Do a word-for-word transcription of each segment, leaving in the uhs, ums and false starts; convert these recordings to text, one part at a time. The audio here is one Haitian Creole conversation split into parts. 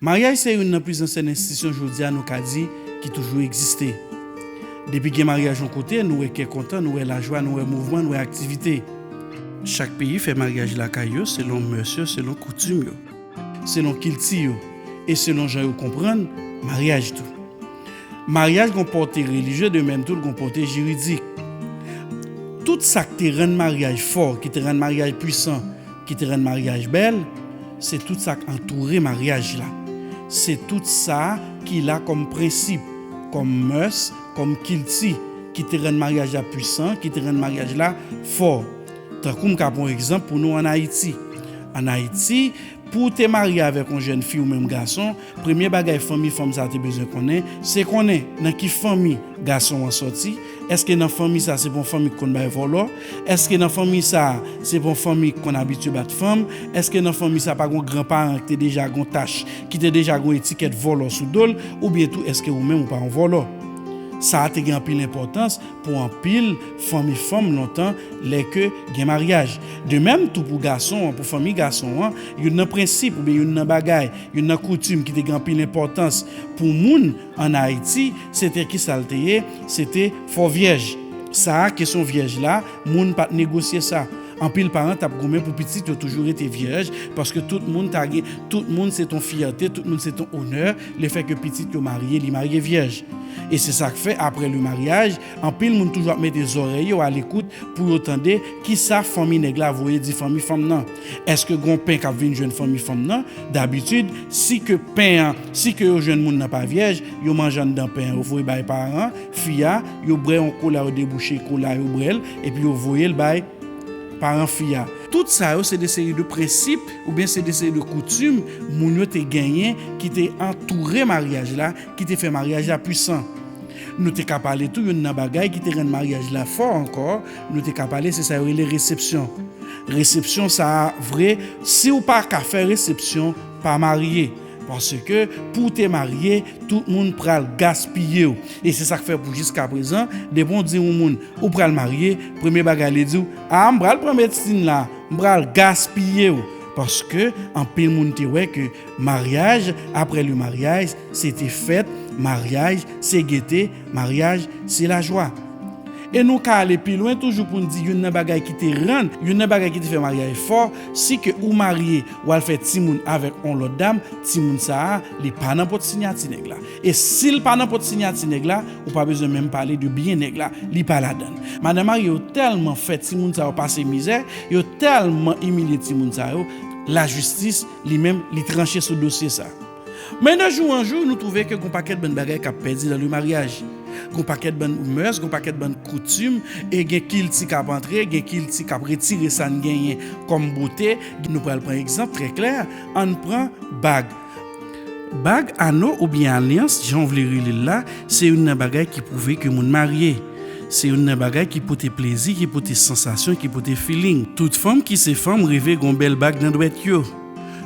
Maryaj se youn nan plis ansyen enstitisyon jodi a nou ka di ki toujou egziste. Depi gen maryaj yon kote, nou wè kè kontan, nou wè lajwa, nou wè mouvman, nou wè aktivite. Chak peyi fè maryaj lakay yo selon mès yo, selon koutim yo, selon kilti yo, e selon jan yo konprann maryaj tou. Maryaj gon pòte relijye, de menm tou l gon pòte jiridik. Tout sa k te rann maryaj fò, ki te rann maryaj pwisan, ki te rann maryaj bèl, se tout sa k antoure maryaj la. Se tout sa ki la kòm prensip, kòm mès, kòm kilti, ki te rann maryaj la pwisan, ki te rann maryaj la fò. Tankou m ka pran yon egzanp pou nou ann Ayiti. Ann Ayiti, pou w te marye avèk yon jèn fi ou menm gason, premye bagay fanmi fanm sa a te bezwen konnen, se konnen nan ki fanmi gason an sòti. Èske nan fanmi sa a se pa yon fanmi ki konn bay vòlò? Èske nan fanmi sa a se pa yon fanmi ki konn abitye bat fanm? Èske nan fanmi sa a pa gen yon granparan ki te deja gen yon tach, ki te deja gen yon etikèt vòlò sou do l? Oubyen tou, èske ou menm ou pa yon vòlò? Sa a te gen anpil enpòtans pou anpil fanmi fanm lontan, lè ke gen maryaj. De menm tou pou gason an, pou fanmi gason an, youn nan prensip oubyen youn nan bagay, youn nan koutim ki te gen anpil enpòtans pou moun ann Ayiti, se te ki sa l te ye? Se te fò vyèj. Sa a, kesyon vyèj la, moun pa t negosye sa. Anpil paran t ap goumen pou pitit yo toujou rete vyèj, paske tout moun ta gen, tout moun se t on fyète, tout moun se t on onè, lefètke pitit yo marye, li marye vyèj. E se sa k fè, apre le maryaj, anpil moun toujou ap mete zòrèy yo alekout pou yo tande kisa fanmi nèg la voye di fanmi fanm nan. Èske gon pen k ap vin jwenn fanmi fanm nan? Dabitid, si ke pen an, si ke yo jwenn moun nan pa vyèj, yo manje anndan pen an, yo voye bay paran fi a, yo bwè yon kola, yo debouche kola, yo bwè l, epi yo voye l bay paran fi a. Tout sa yo se de seri de prensip oubyen se de seri de koutim moun yo te genyen ki te antoure maryaj la, ki te fè maryaj la pwisan. Nou te ka pale tou youn nan bagay ki te rann maryaj la fò ankò, nou te ka pale se sa yo rele resepsyon. Resepsyon sa a vre, si w pa ka fè resepsyon, pa marye. Paske pou w te marye, tout moun pral gaspiye w. E se sa k fè pou jiskaprezan, depi w di yon moun ou pral marye, premye bagay li di w, a, m pral pran medsin la, m pral gaspiye w. Paske anpil moun te wè ke maryaj, apre le maryaj, se te fèt, maryaj, se gete, maryaj, se lajwa. E nou ka ale pi lwen toujou pou n di youn nan bagay ki te rann, youn nan bagay ki te fè maryaj fò, si ke ou marye, w al fè timoun avèk on lòt dam, timoun sa a, li pa nan pòt siyati nèg la. E si l pa nan pòt siyati nèg la, ou pa bezwen menm pale de byen nèg la, li pa ladan l. Madan marye yo tèlman fè timoun sa yo pase mizè, yo tèlman imilye timoun sa yo, lajistis, li menm, li tranche sou dosye sa. Men de jou an jou, nou twouve ke gon pakèt bann bagay k ap pèdi nan le maryaj. Gon pakèt bann mès, gon pakèt bann koutim, e gen kilti k ap antre, gen kilti k ap retire sa n genyen kòm bote. Nou pral pran egzanp trè klè, ann pran bag. Bag, ano oubyen alyans, jan w vle rele l la, se youn nan bagay ki pwouve ke moun marye. Se youn nan bagay ki pote plezi, ki pote sansasyon, ki pote feeling. Tout fanm ki se fanm reve gon bèl bag nan dwèt yo.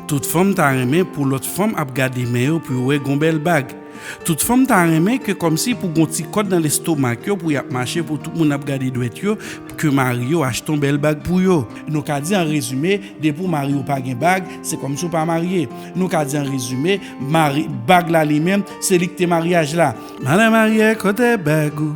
Tout fanm ta renmen pou lòt fanm ap gade men yo pou yo wè gon bèl bag. Tout fanm ta renmen ke kòmsi pou gon ti kòd nan lestomak yo pou y ap mache pou tout moun ap gade dwèt yo, ke mari yo achte yon bèl bag pou yo. Nou ka di an rezime, depi w marye w pa gen bag, se kòmsi w pa marye. Nou ka di an rezime, mari, bag la li menm, se li ki te maryaj la. Madan marye, kote bag ou?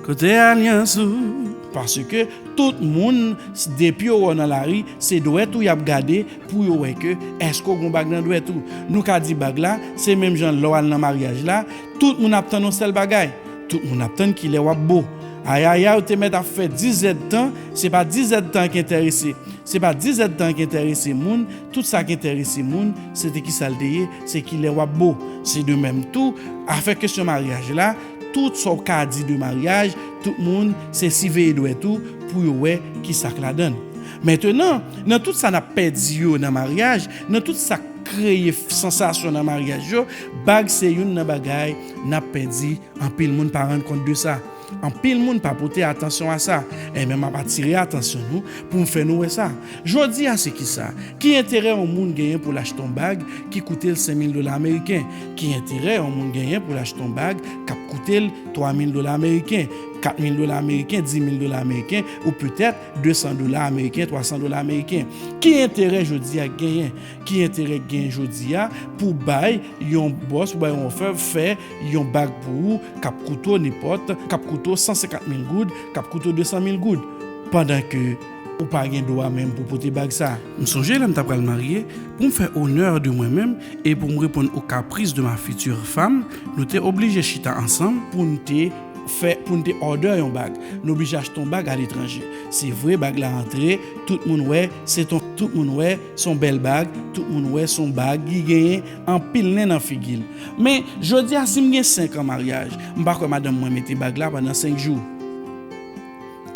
Kote alyans ou? Paske tout moun, depi yo wè w nan lari, se dwèt ou y ap gade pou yo wè ke èske w gen bag nan dwèt ou. Nou ka di bag la, se menm jan lè w al nan maryaj la, tout moun ap tann yon sèl bagay. Tout moun ap tann kilè w ap bo. Ayaya, ou te mèt ap fè dizèdtan, se pa dizèdtan ki enterese. Se pa dizèdtan ki enterese moun, tout sa ki enterese moun, se te kisa l te ye, se kilè w ap bo. Se de menm tou, afè kesyon maryaj la, tout sa w ka di de maryaj, tout moun se siveye dwèt ou pou yo wè kisa k ladan l. Mentenan, nan tout sa n ap pèdi yo nan maryaj, nan tout sa k kreye sansasyon nan maryaj yo, bag se youn nan bagay n ap pèdi. Anpil moun pa rann kont de sa. Anpil moun pa pote atansyon a sa. Enben, m ap atire atansyon nou pou m fè nou wè sa. Jodi a, se kisa? Ki enterè yon moun genyen pou l achte yon bag ki koute l senk mil dola ameriken? Ki enterè yon moun genyen pou l achte yon bag k ap koute l twa mil dola ameriken? kat mil dola ameriken, dis mil dola ameriken, ou petèt de san dola ameriken, twa san dola ameriken. Ki enterè jodi a k genyen? Ki enterè k genyen jodi a pou bay yon bòs, pou bay yon wòfè, fè yon bag pou ou, k ap koute w nenpòt, k ap koute w san senkant mil goud, k ap koute w de san mil goud, pandan ke ou pa gen dwa menm pou pote bag sa? M sonje lè m ta pral marye, pou m fè onè de mwen menm e pou m reponn aux caprices de ma future femme, nou te oblije chita ansanm pou n te fè, pou n te order yon bag. Nou oblije achte yon bag aletranje. Se vre, bag la antre, tout moun wè, se ton, tout moun wè, se yon bèl bag, tout moun wè, se yon bag ki genyen anpil nen nan figi l. Men, jodi a, si m gen senk an maryaj, m pa kwè madanm mwen mete bag la pandan senk jou.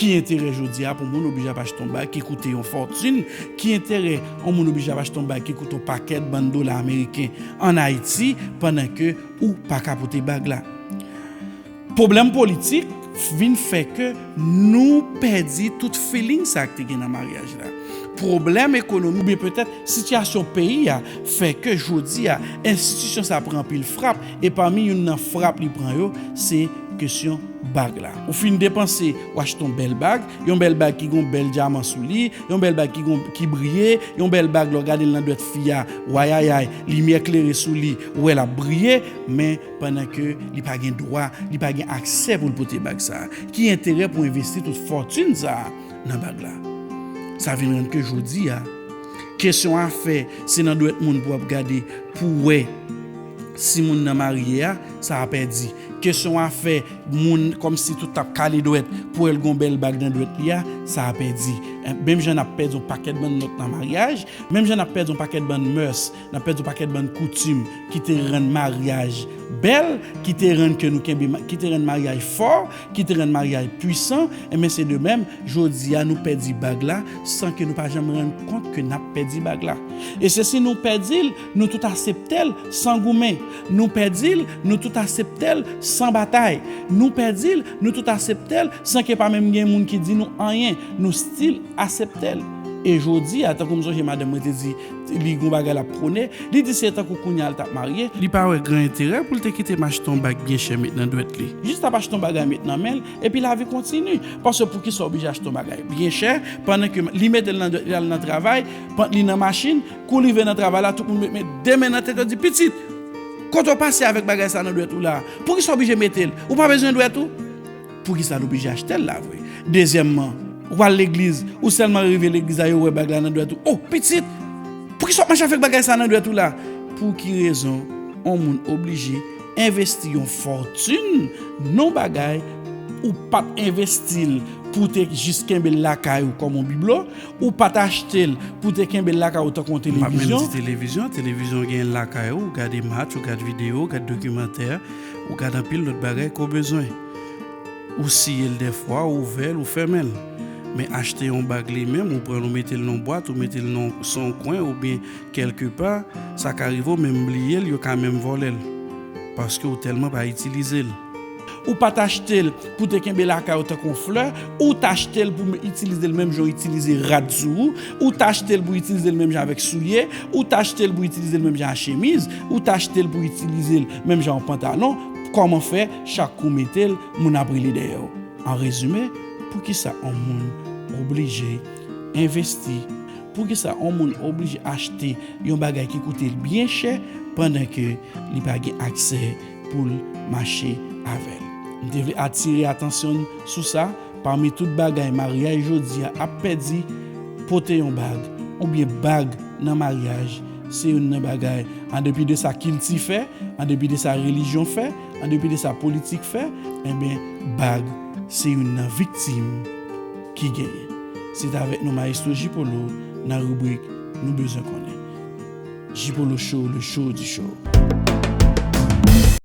Ki enterè jodi a pou moun oblije ap achte yon bag ki koute yon fòtin? Ki enterè yon moun oblije ap achte yon bag ki koute yon pakèt bann dola ameriken ann Ayiti pandan ke ou pa ka pote bag la? Pwoblèm politik vin fè ke nou pèdi tout feeling sa k te gen nan maryaj la. Pwoblèm ekonomi oubyen petèt sitiyasyon peyi a fè ke jodi a enstitisyon sa pran anpil frap, e pami youn nan frap li pran yo, se kesyon bag la. Ou fin depanse, ou achte yon bèl bag, yon bèl bag ki gon bèl dyaman sou li, yon bèl bag ki gon, ki briye, yon bèl bag lè w gade l nan dwèt fi a, wayayay, limyè klere sou li, ou wè l ap briye, men pandan ke li pa gen dwa, li pa gen aksè pou l pote bag sa a. Ki enterè pou envesti tout fòtin sa a nan bag la? Sa vin rann ke jodi a, kesyon afè, se nan dwèt moun pou w ap gade, pou w wè si moun nan marye a, sa a pèdi. Kesyon afè, moun kòmsi tout t ap kale dwèt pou w wè l gon bèl bag nan dwèt li a, sa a pèdi. Menm jan n ap pèdi yon pakèt bann nòt nan maryaj, menm jan n ap pèdi yon pakèt bann mœurs, n ap pèdi yon pakèt bann koutim ki te rann maryaj bèl, ki te rann ke nou kenbe ma-, ki te rann maryaj fò, ki te rann maryaj pwisan, enben se de menm, jodi a nou pèdi bag la san ke nou pa janm rann kont ke n ap pèdi bag la. E se si nou pèdi l, nou tout aksepte l san goumen. Nou pèdi l, nou tout aksepte l san batay. Nou pèdi l, nou tout aksepte l san ke pa menm gen moun ki di nou anyen. Nou still aksepte l. E jodi a, tankou m sonje madanm mwen te di, li gon bagay l ap pwone, li di se tankou kounye a l t ap marye, li pa wè gran enterè pou l te kite m achte yon bag byen chè met nan dwèt li. Jis l ap achte yon bagay met nan men l, epi lavi kontini. Paske poukisa w oblije achte yon bagay byen chè, pandan ke li mete l nan dwèt li, l al nan travay, pant li nan machin, kou l rive nan travay la, tout moun met, met de men nan tèt yo, di, "Pitit, kote w pase avèk bagay sa nan dwèt ou la? Poukisa w oblije mete l? Ou pa bezwen dwèt ou?" Poukisa l oblije achte l la vre? Dezyèmman, ou al legliz, ou sèlman rive legliz la, yo wè bag la nan dwèt ou. "O, pitit, poukisa w ap mache avèk bagay sa nan dwèt ou la?" Pou ki rezon yon moun oblije envesti yon fòtin nan bagay ou pa t envesti l pou w te jis kenbe l lakay ou kòm yon biblo, ou pa t achte l pou w te kenbe l lakay ou tankou yon televizyon? M p ap menm di televizyon, televizyon w genyen l lakay ou, ou gade match, ou gade videyo, ou gade dokimantè, ou gade anpil lòt bagay ke w bezwen. Ou siye l dèfwa, ou ouvè l, ou fèmen l. Men achte yon bag li menm, ou pran l, ou mete l nan yon bwat, ou mete l nan, sou yon kwen, oubyen kèlkepa, sa ka rive w menm bliye l, yo ka menm vòlè l. Paske w tèlman pa itilize l. Ou pa t achte l pou te kenbe lakay ou tankou yon flè, ou t achte l pou itilize l menm jan w itilize rad sou ou, ou t achte l pou itilize l menm jan avèk soulye, ou t achte l pou itilize l menm jan ak chemiz, ou t achte l pou itilize l menm jan yon pantalon, kòman fè chak kou w mete l, moun ap rele dèyè w? An rezime, poukisa yon moun oblije envesti? Poukisa yon moun oblije achte yon bagay ki koute l byen chè pandan ke li pa gen aksè pou l mache avè l? M te vle atire atansyon n sou sa, pami tout bagay maryaj jodi a ap pèdi, pote yon bag oubyen bag nan maryaj, se youn nan bagay, an depi de sa kilti fè, an depi de sa relijyon fè, an depi de sa politik fè, enben, bag se youn nan viktim ki genyen. Se t avèk nou Maestro J Polo nan ribrik Nou Bezwen Konnen. J Polo Show, le show du show.